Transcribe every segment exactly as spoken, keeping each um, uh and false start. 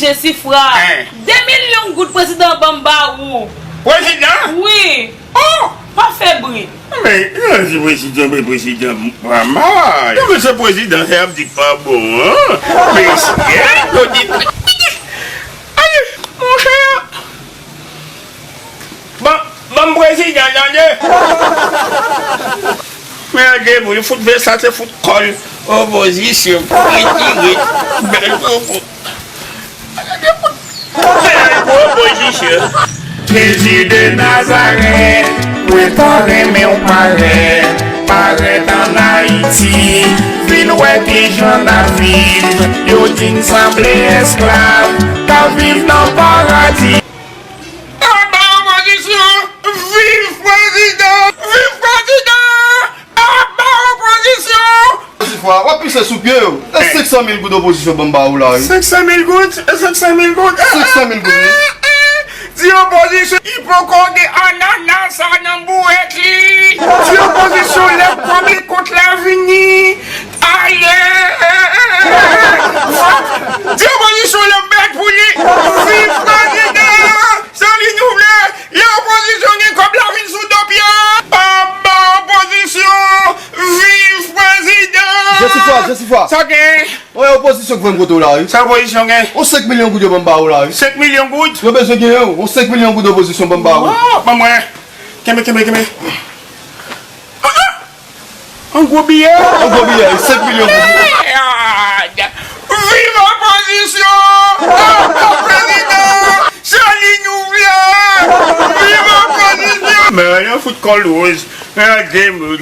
Jesifra, de milyon goud prezidan ban m ba ou. Prezidan? Wi. Oh! Pa fè bri. Men, yo di prezidan, men prezidan pa mal. Yo, men se prezidan, se ap di k pa bon, an? Mesye, yo di, ayi, monchè. Ban, ban m prezidan, tande. Men an de moun, fout vè sa, se fout kòl opozisyon pou retire bèl popo. Bèl popo, jije. Jezi de Nazarèt, mwen ta renmen w parèt, parèt ann Ayiti, vin wè kijan n ap viv, yo di n sanble esklav, k ap viv nan paradi. Anba opozisyon, viv prezidan! Viv prezidan! Anba opozisyon! Jesifra, w ap pise sou pye yo. E senk san mil goud opozisyon ban m ba ou la, wi. Senk san mil goud? E senk san mil goud? Senk san mil goud, wi. Di opozisyon, li poko gen anana sa nan bouwèt li. Di opozisyon, lè kòb li kont la vini. Aye! Di opozisyon, lè bèt pou li. Viv prezidan! Se li nou vle! Lè opozisyon gen kòb la vin sou do pye! Anba opozisyon! Viv prezidan! Jesifra, Jesifra. Sa gen? Wi, opozisyon k voye m kote w la, wi. Sa opozisyon gen? Yon senk milyon goud yo ban m ba ou la, wi. Senk milyon goud? Yo bezwen genyen w. Yon senk milyon goud opozisyon ban m ba ou. Oh, ban mwen. Kenbe, kenbe, kenbe. Ah, ah. Yon gwo biyè. Yon gwo biyè, wi, senk milyon goud. Mèd! Viv opozisyon! Anba prezidan! Se li nou vle! Viv opozisyon! Men yon fout kòl wòz. Men yon de moun.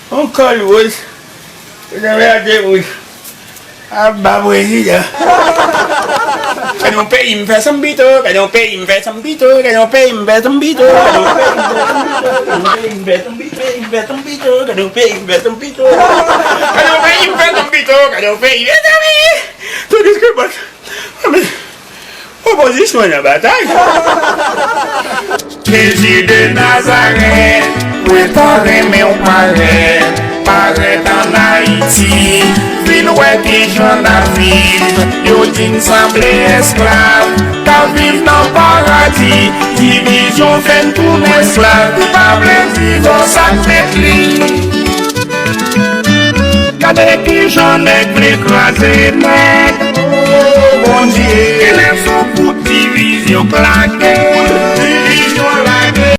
Yon kòl wòz. Nan mède moun. Aba prezidan. Gade yon peyi m fè sanm pito, gade yon peyi m fè sanm pito, gade yon peyi m fè sanm pito, gade yon peyi m fè sanm pito, gade yon peyi m fè sanm pito, gade yon peyi m fè sanm pito, gade yon peyi m fè sanm pito, gade yon peyi, mezanmi! Tandiske, bon, men, opozisyon nan batay. Jezi de Nazarèt, mwen ta renmen w parèt, parèt ann Ayiti, vin wè kijan n ap viv. Yo di n sanble esklav, k ap viv nan paradi. Divizyon fè n tounen esklav, nou pa vle viv sa k mèt li. Gade kijan nèg vle kraze nèg. O Bondye, genlè se yon kout divizyon k lage.